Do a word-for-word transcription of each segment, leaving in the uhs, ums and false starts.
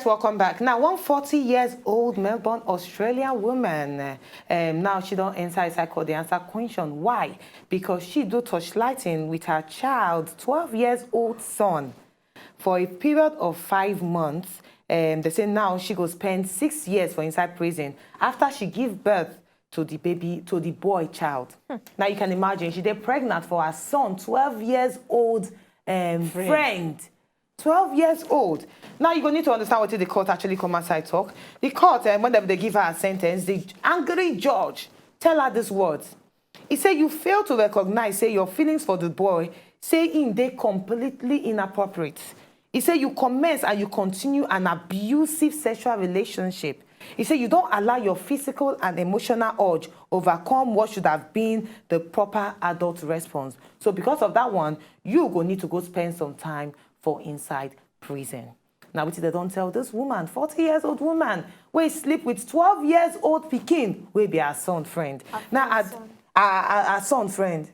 Welcome back. Now, one forty years old Melbourne, Australian woman, um, now she don't enter inside called the answer question. Why? Because she do torch lighting with her child, twelve years old son, for a period of five months. Um, they say now she go spend six years for inside prison after she give birth to the baby, to the boy child. Hmm. Now you can imagine, she dey pregnant for her son, twelve years old um, friend. Friend. Twelve years old. Now you go need to understand what the court actually come outside talk. The court, um, when they give her a sentence, the angry judge tell her these words. He said, "You fail to recognize, say, your feelings for the boy, say, in they completely inappropriate." He said, "You commence and you continue an abusive sexual relationship." He said, "You don't allow your physical and emotional urge overcome what should have been the proper adult response. So because of that one, you go need to go spend some time for inside prison." Now, wetin they don't tell this woman, forty years old woman, wey sleep with twelve years old pikin, wey be her son friend. Now, her, her, her, her son friend.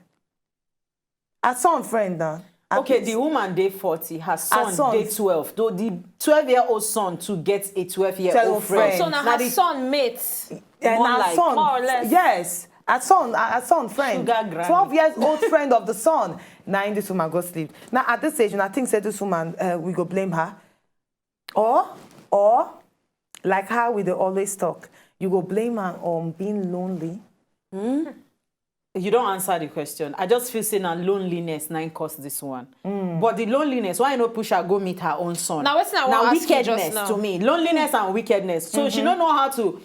Her son friend now. Her Okay, pikin. The woman dey forty, her son, son. Dey twelve. Though the twelve-year-old son to get a twelve-year-old Twelve friend. Friend. So now Na her the son mate. Eh, More na like. Son. More or less. Yes. Her son, her, her son friend. Sugar granny. Twelve years old friend of the son. Now in this woman go sleep. Now at this age, and I think say this woman, uh, we go blame her. Or, or, like how we dey always talk, you go blame her on being lonely. You don't answer the question. I just feel say na loneliness na im cause this one. But the loneliness, why you no push her go meet her own son? Na wetin I wan ask you just now. Na wickedness to me. Loneliness and wickedness. So she no know how to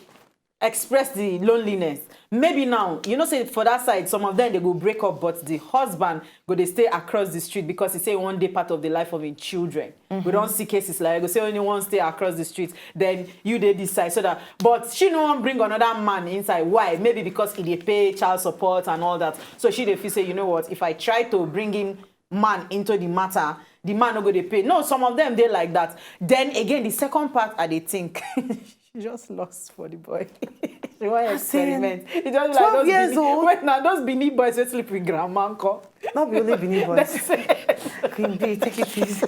express the loneliness. Maybe now, you know say for that side, some of them they go break up, but the husband go dey stay across the street because he say one day part of the life of him children. We don't see cases like, go say only one stay across the street, then you dey decide so that. But she no wan bring another man inside. Why? Maybe because he dey pay child support and all that. So she dey feel say, you know what? If I try to bring in man into the matter, the man no go dey pay. No, some of them dey like that. Then again, the second part I dey think. She just lost for the boy. She wan experiment. It just like twelve years old. Wait, now those Benin boys wey sleep with grandma nko. Not be only Benin boys. Queen B, take it easy.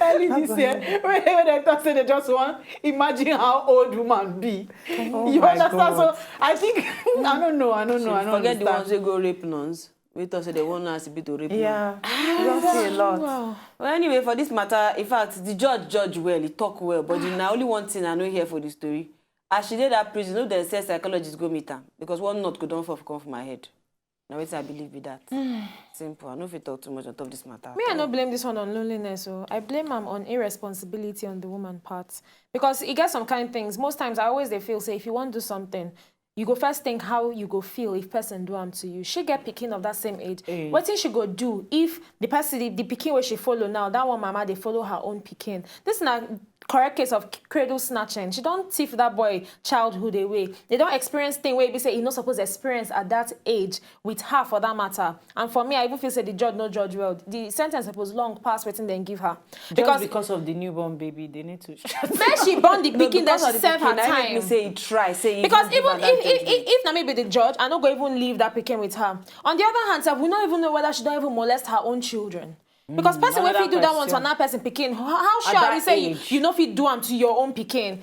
Early this year, when, when they talk say they just want imagine how old woman be. Oh my God. You understand? So I think I don't know. I don't know. I don't understand. Forget the ones wey go rape nuns. We thought say they want us to be to rape nuns. Yeah, we don't see a lot. Well, anyway, for this matter, in fact, the judge judge well, he talk well, but the na only one thing I know here for the story. As she dey that prison, no dem say psychologist go meet am because one nut go don fall come for my head. Na wetin I believe be that. Simple. I no fit talk too much on top this matter. Me, I no blame this one on loneliness. Oh, I blame am on irresponsibility on the woman part because e get some kind things. Most times, I always dey feel say if you wan do something, you go first think how you go feel if person do am to you. She get pikin of that same age. Wetin she go do if the person, the, the pikin wey she follow now, that one mama dey follow her own pikin? This na correct case of cradle snatching. She don thief that boy childhood away. They don experience thing wey be say e no suppose experience at that age with her for that matter. And for me, I even feel say the judge no judge well. The sentence suppose long pass wetin dem give her. Just because of the newborn baby, they need to. Make she born the pikin, then she serve her time. Say he try, say he because even if if if na me be the judge, I no go even leave that pikin with her. On the other hand, sef, we no even know whether she don even molest her own children. Because person wey fit do that one to another person pikin, how sure are we say you no fit do am to your own pikin?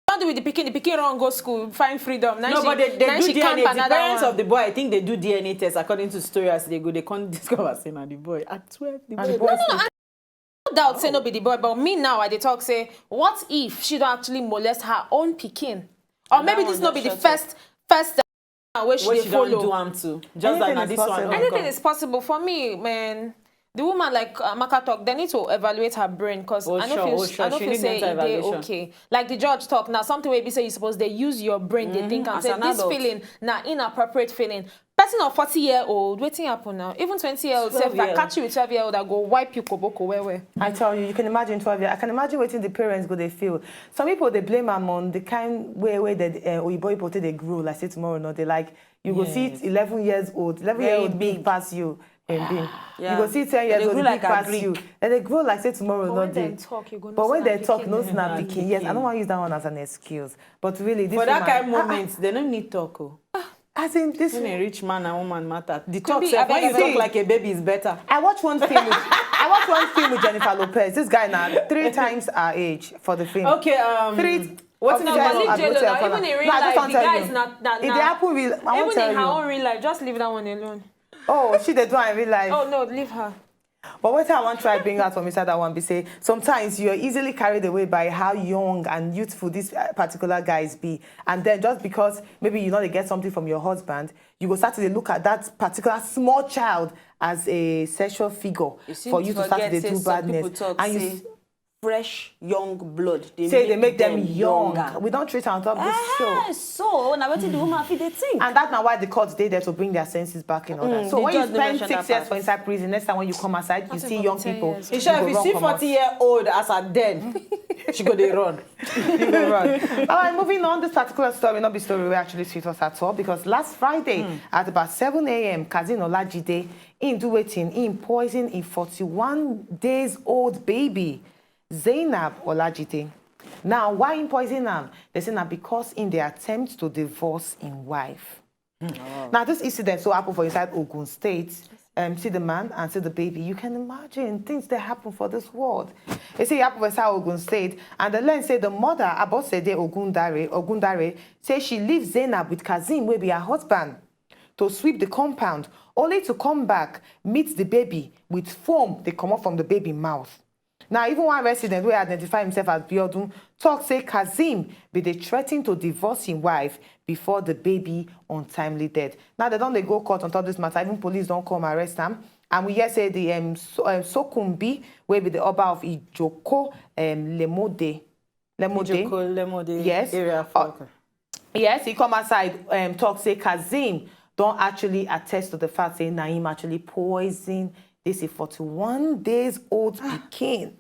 Don do with the pikin, the pikin run go school, find freedom. No, but they, they do D N A. The parents of the boy, I think they do D N A test according to story as they go. They can't discover say na the boy. At twelve, the boy. No doubt say no be the boy, but me now I dey talk say, what if she don actually molest her own pikin? Or maybe this no be the first first wey she dey follow. Do am to. Just like this one. Anything is possible for me, man. The woman, like Amaka talk, they need to evaluate her brain because I no feel, I no feel say e dey okay. Like the judge talk, now something wey be say you suppose dey use your brain, dey think and say this feeling na inappropriate feeling. Person of forty year old, wetin happen now? Even twenty year old sef, if I catch you with twelve year old, I go wipe you koboko well well. I tell you, you can imagine twelve year. I can imagine wetin the parents go dey feel. Some people dey blame am on the kind way wey the uh, oyibo people take dey grow, like say tomorrow no dey like. You go see it eleven years old, eleven year old big pass you, Queen B. You go see ten years old big pass you. And they grow like say tomorrow no dey. But when they talk, no snap pikin. Yes, I don't want to use that one as an excuse. But really, this for that kind moment, they no need talk. Oh. As in this. When a rich man and woman matter, the talk be, sef, abeg, when you abeg. Talk like a baby is better. I watched one film. With, I watched one film with Jennifer Lopez. This guy now three times her age for the film. Okay, um, Three. What Of is the the guys Leave on J-Lo Abuja now. Corner. Even in real No, I just life, want the to tell guy you. is not that. It dey happen real. I want Even to tell in her you. Own real life, just leave that one alone. Oh, she dey do her in real life. Oh no, leave her. But what I want to try bring out from inside that one be say sometimes you're easily carried away by how young and youthful these uh, particular guys be, and then just because maybe you know they get something from your husband, you go start to dey look at that particular small child as a sexual figure You seem for to you to start forget to say do some badness, people talk and you say s- fresh young blood. say they make them young. Younger. We don't treat on top this Ah, show. So now what the woman fit dey think? And that's now why the courts dey there to bring their senses back in order. Mm, So the when you judge no spend mention six that years part. for inside prison, next time when you come outside, you see young people. Isha, if you go see run comot. forty year old as a den, she go dey run. Right. All right, moving on. This particular story, not be story we actually sweet us at all because last Friday at about seven a m, Kazin Olajide in do waiting in poison a forty-one days old baby, Zainab Olajide. Now, why in poison am? They say na because in the attempt to divorce in wife. Now, this incident so happen for inside Ogun State. Um, see the man and see the baby. You can imagine things that happen for this world. They say it happen for inside Ogun State, and the learn say the mother, Abosede Ogundare, Ogundare, say she leave Zainab with Kazim, wey be her husband, to sweep the compound, only to come back, meet the baby with foam they come up from the baby mouth. Now, even one resident wey identify himself as Biodun talk say Kazim be dey threaten to divorce him wife before the baby untimely death. Now, they don dey go court on top this matter. Even police don come arrest am. And we hear say the um, so, um, Sokumbi, wey be the Oba of Ijoko, um, Lemode. Lemode. Ijoko, Lemode Yes. Area Uh, folk. Yes, he come outside um, talk say Kazim don actually attest to the fact say na him actually poison this forty-one days old pikin.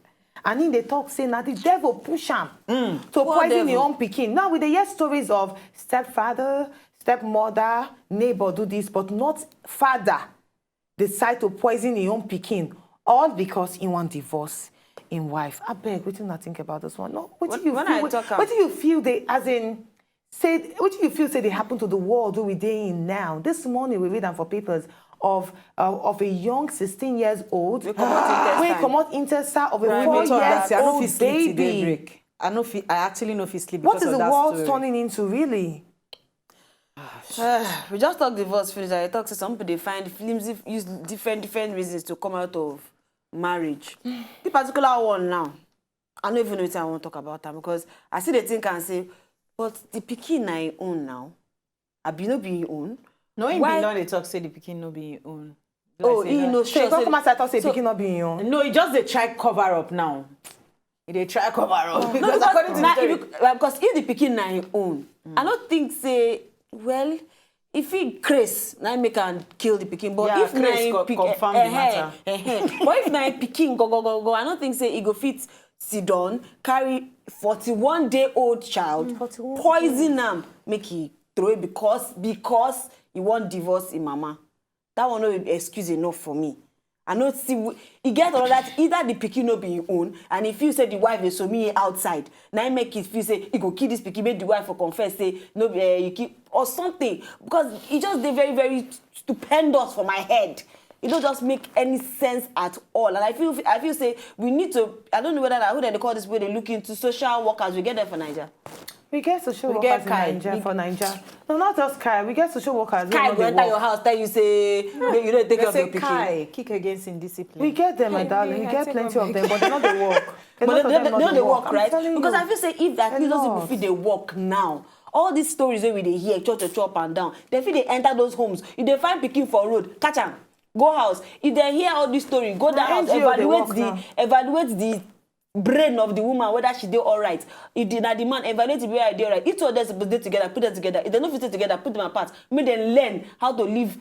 And him dey talk say na the devil push am to poison him own pikin. Now we dey hear stories of stepfather, stepmother, neighbor do this, but not father decide to poison him own pikin, all because he wan divorce him wife. Abeg, wetin una think about this one? No, wetin When- you when feel? I talk am- Wetin you feel dey as in say? Wetin you feel say dey happen to the world wey we dey in now? This morning we read am for papers of uh, of a young sixteen years old Wey comot intestine. wey comot intestine of a Right. four Let me talk years that say I no old fit sleep till baby. daybreak. I no fit. I actually no fit sleep. What Because is of the that world story. Turning into really? Ah, we just talk divorce finish. I talk say some people dey find flimsy, use different different reasons to come out of marriage. The particular one now, I no even know wetin I wan talk about am because I still dey think and say, but the pikin na him own now. Abi no be him own? No, him Why- be no dey talk say the pikin no be him own. Oh, Like he say no So you sure come say come outside talk say so- pikin no be him own. No, he just dey try cover up now. He dey try cover up No, because according to the na- story, if you- well, because if the pikin na him own, I no think say, well, if he craze, na him make am kill the pikin. But Yeah, if na craze him co- pick- confirm the eh, eh, matter. eh, eh. But if na him pikin go go go go, I no think say he go fit sit down, carry forty-one day old child, poison am, make he throw it because because he wan divorce him mama. That one no be excuse enough for me. I no see w- e get another thing, either the pikin no be him own, and if you say the wife dey so me outside, na him make it feel say he go kill this pikin, make the wife for confess say no be eh, you kill or something, because e just dey very very stupendous for my head. E no just make any sense at all, and I feel I feel say we need to, I don't know whether na who dem dey call this people wey dey look into social workers, we get them for Naija. We get social We workers get Kai. in Nigeria for Nigeria. No, not just Kai. We get social workers. Kai go enter your house tell you say no, you no take care of your pikin. Kai kick against indiscipline. We get them, my darling. We I get take plenty one of them, but they're not the work. A But lot they, of they, them they not no the dey work. work, I'm right? telling Because you. I feel say if that A those people lot. fit dey work now, all these stories wey we dey hear, chop chop chop and down, dem fit dey enter those homes. If dem find pikin for road, catch am, go house. If dem hear all this story, go that Na house, N G O dey evaluate work the now. Evaluate the brain of the woman whether she dey alright. If the, na the man, evaluate the way I dey alright. If two of them suppose dey together, put them together. If dem no fit stay together, put them apart. Make dem learn how to live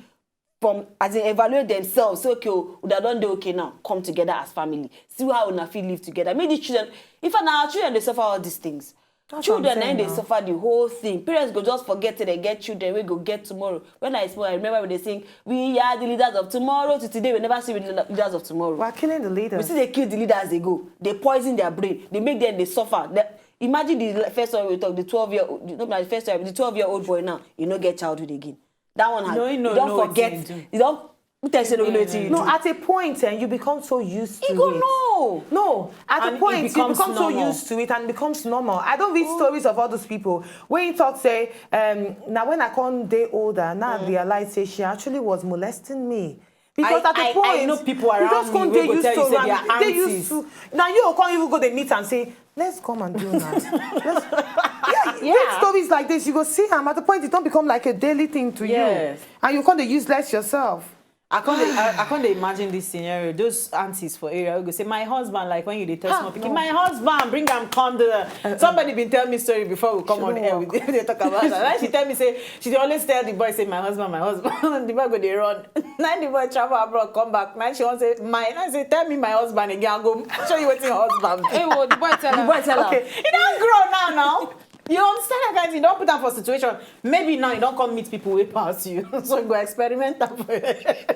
from as in evaluate themselves. Say okay, oh, una don dey okay now. Come together as family. See how una fit live together. Make these children, in fact, na our children dey suffer all these things. That's Children what I'm na im saying dey now. Suffer the whole thing. Parents go just forget say dem get children wey go get tomorrow. When I small, I remember we dey sing, "We are the leaders of tomorrow." Till today, we never see we the leaders of tomorrow. We're killing the We leaders. still dey kill the leaders, dey go. Dey poison their brain. Dey make them dey suffer. The, imagine the first one we talk, the twelve year old, no, na the first one, the twelve year old boy now, he no get childhood again. That one has, No, you know, you don't know forget. wetin you do. You don't. Who tell you say no, you know wetin you No, do? At a point, eh, you become so used to You go it. Know. No, at And a it point, you becomes become so normal. Used to it and it becomes normal. I don't read stories of all those people. When you talk, say, um, now when I come day older, now I realize say she actually was molesting me. Because I, at a I, point, I know people you around just me come wey dey go used tell to you say am. they are They used aunties. To now you go come even go dey meet and say, let's come and do now. Let's, yeah, you Yeah. Read stories like this, you go see am at the point it don't become like a daily thing to Yes. You, and you come dey useless yourself. I can't, I, I can't imagine this scenario. Those aunties for area will go say, "My husband," like when you dey tell small pikin, "My husband, bring am come." The somebody been tell me story before we come on air. We dey talk about that. Like she tell me say she dey always tell the boy say, "My husband, my husband." The boy go dey run. Now the boy travel abroad, come back. Now she want say, "My," I say, "Tell me my husband again. I go show you wetin your husband." Be. Hey, well, the boy tell her. The boy tell her. He don't grow now, now. You understand that kind of thing? You don't put am for situation. Maybe now you don't come meet people wey pass you. So go experiment am for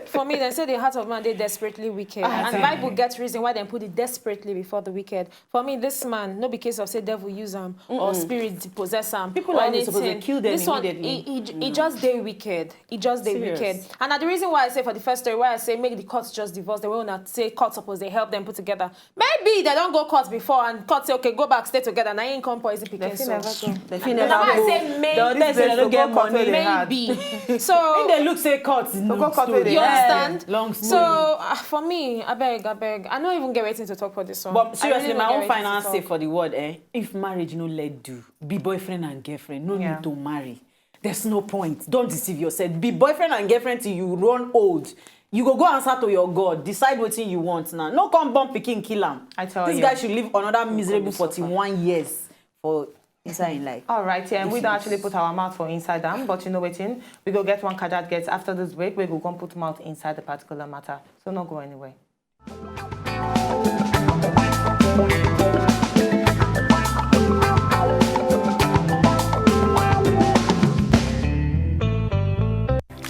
For me, they say the heart of man dey desperately wicked, and Bible gets reason why they put it desperately before the wicked. For me, this man, no be case of say devil use am or spirit possess am. People Or like me suppose dey anything. Kill them This one, immediately. He, he, he just dey wicked. He just dey Serious. Wicked. And na the reason why I say for the first story, why I say make the court just divorce. The way una say court suppose dey help them put together. Maybe they don't go court before and court say okay, go back, stay together. Now you come poison They pikin. fit So. Never go. They fit That's never why I go. say maybe. They'll tell you say they don't get money. Maybe. So If they look say court, no go court story. They You have understand? Long So story. Uh, for me, I beg, I beg. I don't even get waiting to talk for this one. But I seriously, really my no own get wetin to final talk. Say for the word, eh? If marriage no let do, be boyfriend and girlfriend. No Yeah. Need to marry. There's no point. Don't deceive yourself. Be boyfriend and girlfriend till you run old. You go go answer to your God. Decide wetin you want now. No come born pikin kill am. I tell This you. Guy should live another miserable suffer. Forty-one years for inside in life. All right, yeah, we don't actually put our mouth for inside them, but you know what? We go get one kajad gets after this break. We go come put mouth inside the particular matter. So not go anywhere.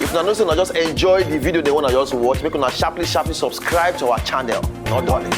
If una know say una just enjoy the video they wanna just watch, make una sharply sharply subscribe to our channel. Not darling.